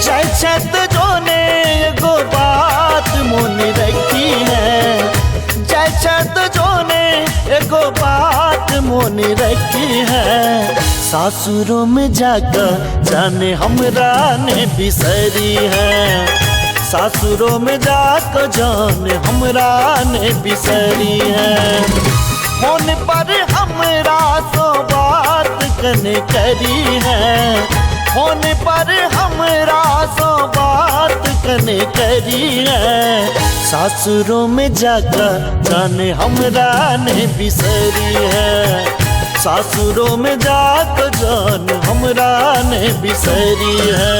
जाय छत जोने एगो बात मोन रखी है, जाय छत जोने एगो बात मोन रखी है। सासुरों में जाकर जाने हमरा ने बिसरी है, सासुरों में जाकर जाने हमरा ने बिसरी है। फोन पर हमरा सो बात कने करी है, फोन पर हमरा सो बात कने करी है। सासुरों में जाकर जाने हमरा ने बिसरी है, सासुरों में जाकर जान हमरा ने बिसरी है।